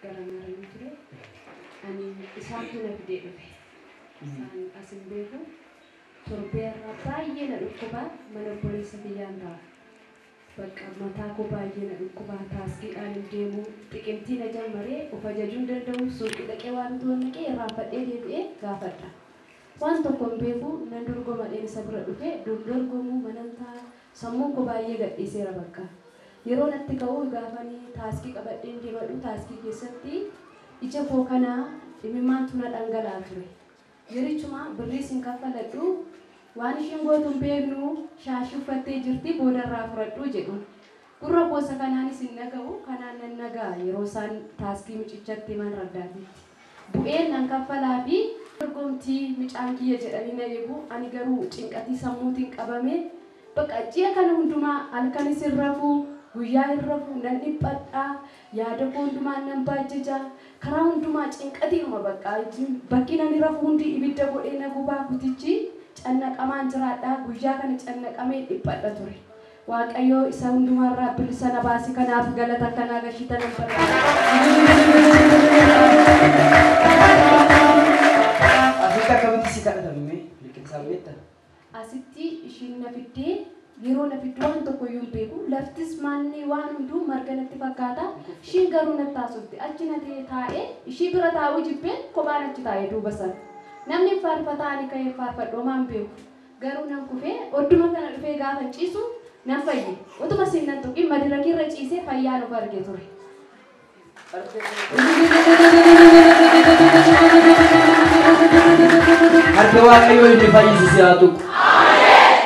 Gara Maaramii ture. Ani isaantu na fidee dhufe. Isaan asin beeku. Torbee irraa baay'ee na dhukkubaa mana obboleessa kiyyaan ta'a. Bakka mataa koo baay'ee na dhukkubaa taaskiidhaan hin deemu. Xiqimtii na jammaree of ajajuu hin danda'u. Suuqii dhaqee waan utuu naqee irraanfadhee deebi'ee gaafadha. Waan tokko hin beeku nan dorgomadheen isa bira dhufe dorgomuu manan ta'a. Sammuun koo baay'ee gadhiiseera bakka. Yeroo natti ka'u gaafanii taaskii qabadheen deemadhu taaskii keessatti ija koo kanaa imimmaantu na dhangala'aa ture. Yerichuma birrii sin kaffaladhu waan isheen gootu hin beeknu shaashii uffattee jirti boodarraa fudhadhu jedhu. Gurra koosa kanaanis hin dhaga'u kanaan nan dhaga'a yeroo isaan taaskii mucichatti himan raddaatitti. Bu'een nan kaffalaa fi dorgomtii mucaan kiyya jedhanii na eegu ani garuu cinqatii sammuutiin qabame bakka ji'a kana hundumaa halkanis hin rafuu guyyaa hin rafuu nan dhiphadhaa yaada koo hundumaan nan baajjaja karaa hundumaa cinqatiinuma bakka bakki nani rafu hundi ibidda godhee na gubaa kutichi cannaqamaan jiraadhaa guyyaa kana cannaqamee dhiphadha ture. Waaqayyo isa hundumarraa bilisa na baase kanaaf galata akkanaa gashitan nan barbaada. Asitti akkamitti si kadhatame liqimsaan beektaa? Asitti ishiin na fiddee yeroo na fiddu waan tokko iyyuu hin beeku. Laftis maalni waan hunduu marga natti fakkaata. Ishiin garuu natti haasofte. Achi na taa'ee ishii bira taa'uu jibbeen kophaan achi taa'ee duuba sana. Namni faarfataa ani ka'ee faarfadhu homaa hin beeku. Garuu nan kufee odduma kana dhufee gaafa ciisu nan fayye. Utuma siin nan tuqin madirakirra ciisee fayyaan of arge ture. Harki Waaqayyoo inni fayyisu si haa tuqu.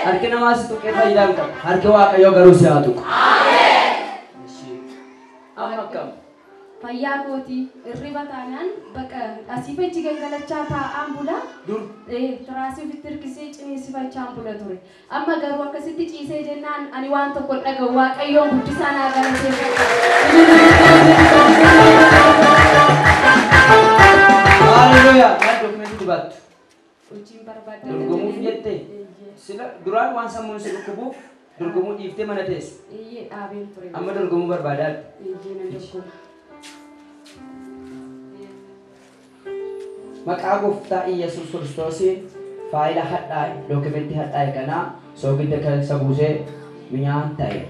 Harki namaa si tuqee faayidaa hin qabu. Harki Waaqayyoo garuu si haa tuqu. Amma akkam? Fayyaa kootii hirriba taanaan bakka asii achi gangalachaa taa'aan bula. Dur Tiraasii ofitti hirkisee ciniinsifachaan bula ture. Amma garuu akkasitti ciisee jennaan ani waan tokko hin dhaga'u Waaqayyoon guddisaa naa galateeffadha. Haaleluyyaa. Maal dokumentii dibattu? Hojiin barbaadda. Dorgomuuf jettee? Sila duraan waan sammuun si dhukkubuuf dorgomuu dhiiftee mana teesse. Iyyee dhaabeen ture. Amma dorgomuu barbaadaadha. Iyyee nan dorgoma. Maqaa gooftaa Iyyasuus Kiristoosiin faayila hadhaa'e dokumentii hadhaa'e kanaa soogidda keessa buusee minyaan ta'e.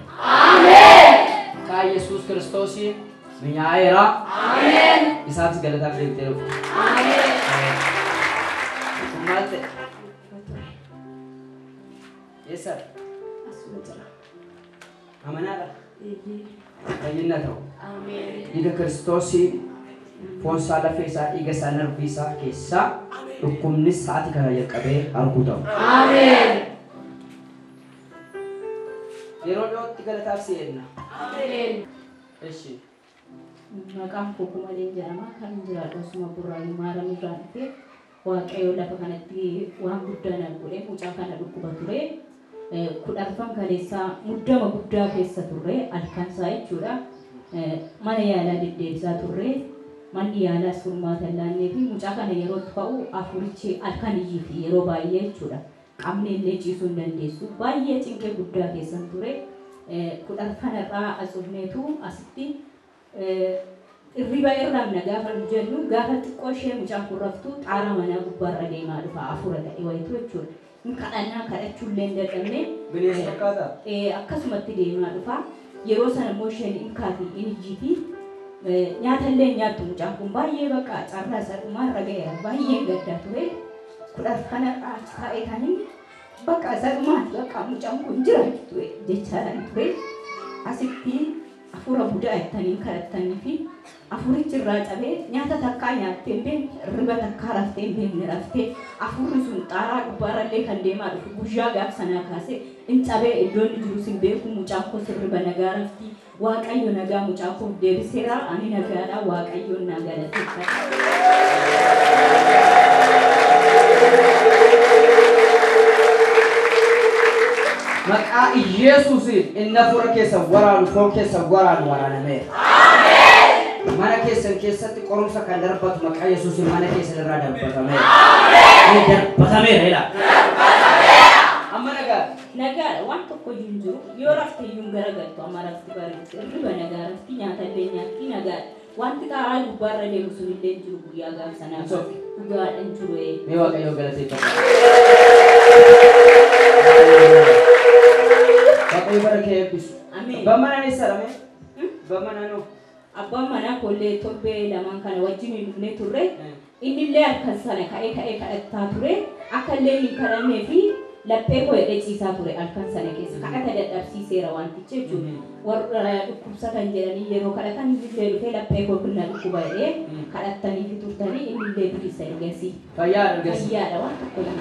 Maqaa Iyyasuus Kiristoosiin minyaa'eera. Isaafis galataaf deebitee dhufte. Kun maal ta'e? Eessadha? Asuma jira. Amanaadha. Iyyee. Fayyinna ta'u. Ameen. Dhiiga Kiristoosiin foon isaa lafee isaa dhiiga isaa narbii isaa keessaa dhukkubni sa'aatii kana jalqabee arguu ta'u. Ameen. Yeroo dhiyootti galataaf si eenna. Ameen. Eshi. Maqaan koo Kumaleen jedhama. Kan jiraadhu asuma Burraayyuu Maaramii irraa dhufe. Waaqayyo lafa kanatti waan guddaa na godhe mucaa kana dhukkuba ture. Kudharfan kaleessaa muddama guddaa keessa turre halkansaa jechuudha. Mana yaalaa deddeebisaa turre. Manni yaalaas furmaata hin laannee fi mucaa kana yeroo ka'u afurichi halkan iyyiti yeroo baay'ee jechuudha. Qaamni illee ciisuu hin dandeessu. Baay'ee cinqee guddaa keessan ture. Kudharfan irraa as dhufneetu asitti hirriba irraamna gaafa nu jennu gaafa xiqqoo ishee mucaan kun raftu xaara manaa gubbaarra deemaa dhufa afura ta'e wayitu jechuudha. Hin kadhannaa kadhachuu illee hin dadhabne. Bineensa fakkaata? Akkasumatti deemaa dhufa. Yeroo sana immoo isheen hin kaati hin ijjiiti. Nyaata illee nyaattu mucaan kun baay'ee bakka carraa isa dhumaarra ga'eera baay'ee gaddaa ture. Kudharfan irraa achi taa'ee kan inni bakka isa dhumaati bakka mucaan kun jira jechaadhaan ture. Asitti afura budaa jettanii kadhattanii fi afurichi irraa cabee nyaata takkaa nyaattee hin beekne hirriba takkaa raftee hin beekne raftee afurri sun xaaraa gubbaarrallee kan deemaa dhufu guyyaa gaaf sanaa kaasee hin cabee iddoo inni jirus hin beeku mucaan koos hirriba nagaa rafti Waaqayyo nagaa mucaa koof deebiseera ani nagaadha Waaqayyoon naa galateeffadha. Maqaa Iyyasuusiin inni hafuura keessa waraanu foon keessa waraanu waraanameera. Mana keessan keessatti qorumsa kan darbatu maqaa Yesuusiin mana keessan irraa darbatameera. Inni darbatameera jedha. Amma nagaa. Nagaadha waan tokko iyyuu hin jiru yoo rafte iyyuu hin garagaltu amma rafti bareedu hirriba nagaa rafti nyaata illee nyaatti nagaadha. Wanti xaaraa gubbaarra deemu sun illee hin jiru guyyaa gaaf sanaa. Dhugaadhaan jiru. Mee Waaqayyoo galateeffadha. Waaqayyo bara kee eebbisu. Ameen. Abbaan manaa eessaadha mee? Abbaan manaa noo? Abbaan manaa koollee torbee lamaan kana wajjin hin dhufnee turre. Inni illee halkan sana ka'ee ka'ee kadhataa ture. Akka illee hin kadhannee fi laphee koo hidhee ciisaa ture halkan sana keessa. Kadhata dadhabsiiseera wantichi jechuudha. Warra dhukkubsatan jedhanii yeroo kadhatan inni illee dhufee laphee koo kun na dhukkuba jedhee kadhattanii fi turtanii inni illee bilisa ergasii. Fayyaadha ergasii. Fayyaadha waan tokko hin.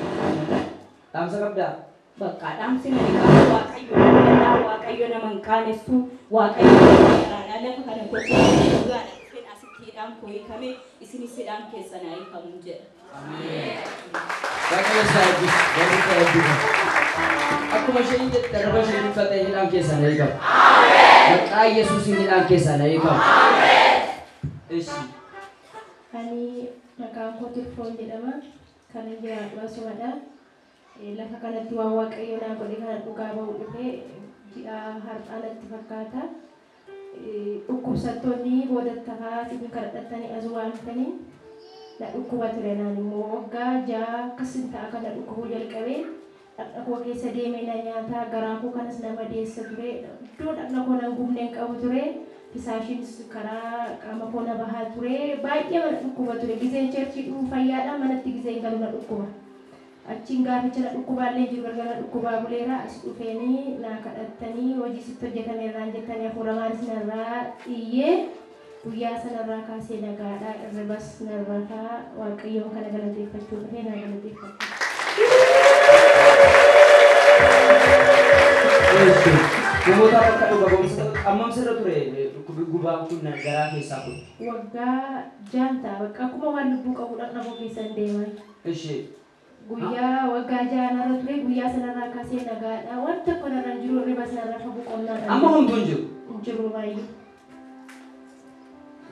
Dhaamsa qabdaa? Bakka dhaamsi nani qabu Waaqayyo nama Waaqayyo nama hin qaanessu Waaqayyo garaadha lafa kana gochuu dhugaadha dhufeen asitti hidhaan koo hiikame isinis hidhaan keessan haa hiikamu jedha. Waaqayyo isaa eebbisu. Barri kee eebbisu. Akkuma isheen jette arraba ishee dubbatte hidhaan keessan haa hiikamu. Maqaa Yesuusiin hidhaan keessan haa hiikamu. Ishi. Ani maqaan koo Tirfoon jedhama. Kan jiraadhu asumadha. Lafa kanatti waan Waaqayyo naa godhe kana dhugaa ba'uu dhufee ji'a har'aa natti fakkaata. Dhukkubsattoonni boodattafaa isin kadhadhattanii as waan dhufanii na dhukkuba ture naan immoo waggaa 6 akkasin ta'a kana dhukkubuu jalqabee dhaqna koo keessa deemee na nyaata garaa koo kanas na madeessa ture iddoo dhaqna koo nan gubne hin qabu ture fisaashiinis karaa qaama koo na bahaa ture baay'ee mana dhukkuba ture gizeen cherchii dhufu fayyaadha manatti gizeen galu na dhukkuba. Achiin gaaficha na dhukkubaallee jiru gargar na dhukkubaa buleera as dhufeenii naa kadhattanii hojii sitti hojjetameerraan jettanii hafuura maalis narraa iyyee guyyaa sanarraa kaasee nagaadhaa irribas narraa kaa Waaqayyoon kana galateeffachuu dhufee naa galateeffadha. Namoota akka dhuga ba'umsa ammam sirra ture dhukkubbi gubaan kun garaa keessaa kun? Waggaa 6 ta'a bakka akkuma waan lubbuu qabu dhaqna koo keessa hin deeman. Ishi. Guyyaa waggaa 6 narra ture guyyaa sanarraa kaasee nagaadha waan tokko narra hin jiru irribas narraa fagu qonnaa. Amma homtuu hin jiru? Hin jiru baay'ee.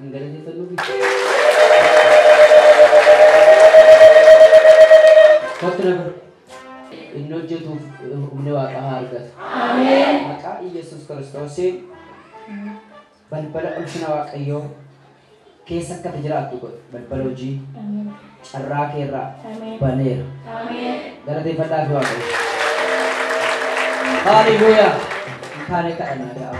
Hin galateeffannuufi? Kottu na bira. Inni hojjetuuf humni Waaqaa haa argatu. Ameen. Maqaa Iyyasuus Kiristoosiin balbala ulfina Waaqayyoo keessa akka ati jiraattu godhe balbala hojii carraa keerraa baneera. Galateeffadhaa fi Waaqayyo. Haaleluyyaa. Hin taane kadhannaa ga'a.